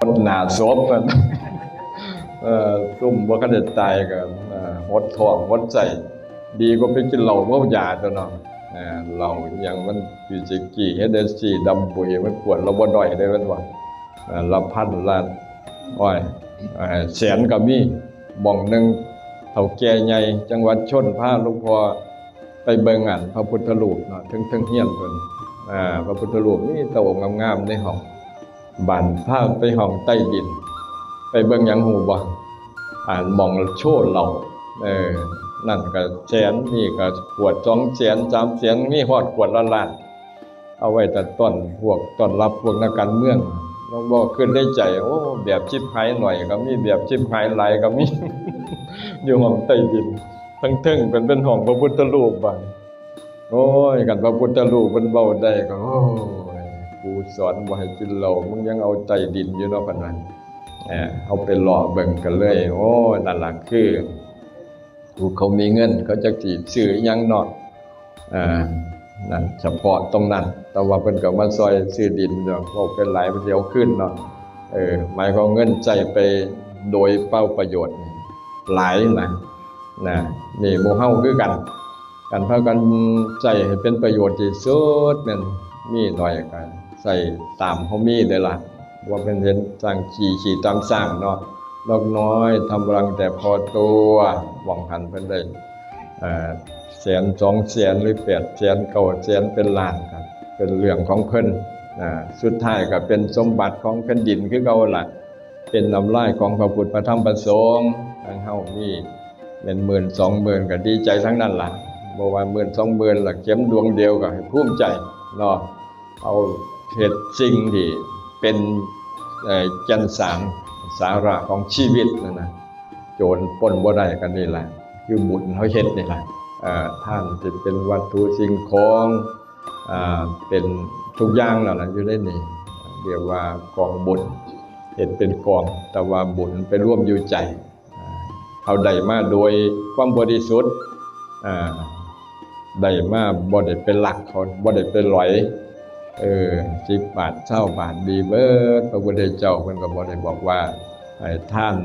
ຫົດໜ້າສົບ ເອີ ຊຸມບໍ່ທັນໄດ້ຕາຍກໍ ເອີ ຫົດທ້ອງຫົດໄສ້ ດີກວ່າໄປກິນເຫຼົ້າເມົາຢາຕົວເນາະ. ເອີ ເຫຼົ້າອີ່ຫຍັງມັນ ວິສກີ ເຮັດໃຫ້ຊີ້ດຳບຸຍ ມັນກວດລະບໍ່ໜ້ອຍເດ້ ແມ່ນບໍ່? ເອີ ລະພັນລະ ໂອ້ຍ ເອີ ແສນກໍມີ. ໝ່ອງໜຶ່ງ ເຖົ້າແກ່ໃຫຍ່ຈັງຫວັດຊົນ ພາຫຼວງພໍ່ໄປເບິ່ງອັນພະພຸດທະຮູບເນາະ ເທິງ ເທິງເຮືອນເພິ່ນ. ອາ ພະພຸດທະຮູບມີແຕ່ອົງງາມໆໃນຫ້ອງ. ບາດພາໄປຫ້ອງໃຕ້ດິນ ໄປເບິ່ງຫຍັງຮູ້ບໍ່? ອັນໝ່ອງໂຊເຫຼົ້າ. ເອີ ນັ້ນກໍແສນ ນີ້ກໍຂວດສອງແສນ ສາມແສນ ມີຮອດຂວດລະລ້ານ. ເອົາໄວ້ແຕ່ຕ້ອນພວກ ຕ້ອນຮັບພວກນັກການເມືອງ. ລາວບໍ່ຄິດໃນໃຈ ໂອ້ ແບບຊິບຫາຍໜ້ອຍກໍມີ ແບບຊິບຫາຍຫຼາຍກໍມີ ຢູ່ຫ້ອງໃຕ້ດິນ. ທັງເທິງເປັນ ເປັນຫ້ອງພະພຸດທະຮູບ. ບາດນີ້ ໂອ້ຍ ຄັນພະພຸດທະຮູບເພິ່ນເວົ້າໄດ້ກໍ ໂອ້ຍ ຄູສອນບໍ່ໃຫ້ກິນເຫຼົ້າ ມຶງຍັງເອົາໃຕ້ດິນຢູ່ເນາະ ເພິ່ນວ່າ. ເອີ ເຮົາໄປເລາະເບິ່ງກັນເລີຍ. ໂອ້ຍ ນັ້ນລະຄື ຜູ້ເຂົາມີເງິນ ເຂົາຈັກຊິຊື້ອີ່ຫຍັງເນາະ. ເອີ ນັ້ນສະເພາະຕົງນັ້ນ ແຕ່ວ່າເພິ່ນກໍມາຊ່ອຍຊື້ດິນດອກ ເວົ້າໄປຫຼາຍ ເພິ່ນຊິເອົາຄືນເນາະ. ເອີ ໝາຍຄວາມເງິນໃຊ້ໄປໂດຍເປົ່າປະໂຫຍດນີ້ຫຼາຍນະ ນະ. ນີ້ໝູ່ເຮົາຄືກັນ ກັນພາກັນໃຊ້ໃຫ້ເປັນປະໂຫຍດທີ່ສຸດ ແມ່ນມີໜ້ອຍກໍໃຊ້ຕາມເຮົາມີເດ້ລະ. ບໍ່ແມ່ນເຫັນສ້າງຂີ້ ຂີ້ຕາມສ້າງເນາະ. ນກน้อยทำรังแต่พอตัว ໝ່ອງຫັ້ນເພິ່ນໄດ້ ເອີ ແສນ ສອງແສນ ຫຼື ແປດແສນ ເກົ້າແສນ ເປັນລ້ານ ກໍເປັນເລື່ອງຂອງເພິ່ນ. ອາ ສຸດທ້າຍກໍເປັນສົມບັດຂອງແຜ່ນດິນຄືເກົ່າລະ ເປັນນ້ຳລາຍຂອງພະພຸດ ພະທຳ ພະສົງ. ທາງເຮົາມີແມ່ນໝື່ນສອງໝື່ນ ກໍດີໃຈທັງນັ້ນລະ. ບໍ່ວ່າໝື່ນສອງໝື່ນລະ ເຂັມດວງດຽວກໍໃຫ້ພູມໃຈເນາະ. ເຮົາເຮັດສິ່ງທີ່ເປັນ ເອີ ແກ່ນສານ ສາລະຂອງຊີວິດນັ້ນນະ ໂຈນປົນບໍ່ໄດ້ກັນນີ້ລະ ຄືບຸນເຮົາເຮັດນີ້ລະ. ເອີ ທານທີ່ເປັນວັດຖຸສິ່ງຂອງ ອາ ເປັນທຸກຢ່າງແລ້ວລະ ຢູ່ໃນນີ້ ຮຽກວ່າກອງບຸນ ເຮັດເປັນກອງ ແຕ່ວ່າບຸນໄປລວມຢູ່ໃຈ. ເຮົາໄດ້ມາໂດຍຄວາມບໍລິສຸດ ອາ ໄດ້ມາ ບໍ່ໄດ້ໄປລັກເຂົາ ບໍ່ໄດ້ໄປຫຼອຍ. ເອີ ສິບບາດ ຊາວບາດ ດີເບີດ. ພະພຸດທະເຈົ້າເພິ່ນກໍບໍ່ໄດ້ບອກວ່າໃຫ້ທານ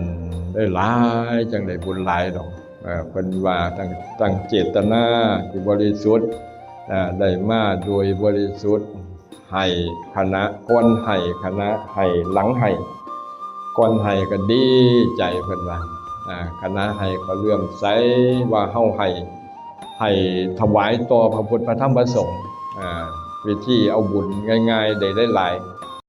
ຫຼາຍໆ ຈັ່ງໄດ້ບຸນຫຼາຍດອກ. ເອີ ເພິ່ນວ່າຕັ້ງ ຕັ້ງເຈດຕະນາທີ່ບໍລິສຸດ ອາ ໄດ້ມາໂດຍບໍລິສຸດ. ໃຫ້ຄະນະ ກ່ອນໃຫ້ຄະນະ ໃຫ້ຫຼັງໃຫ້. ກ່ອນໃຫ້ກໍດີໃຈ ເພິ່ນວ່າ ອາ ຄະນະໃຫ້ກໍເຫຼື້ອມໃສວ່າເຮົາໃຫ້ ໃຫ້ຖວາຍຕໍ່ພະພຸດ ພະທຳ ພະສົງ. ອາ ວິທີເອົາບຸນງ່າຍໆ ໄດ້ຫຼາຍ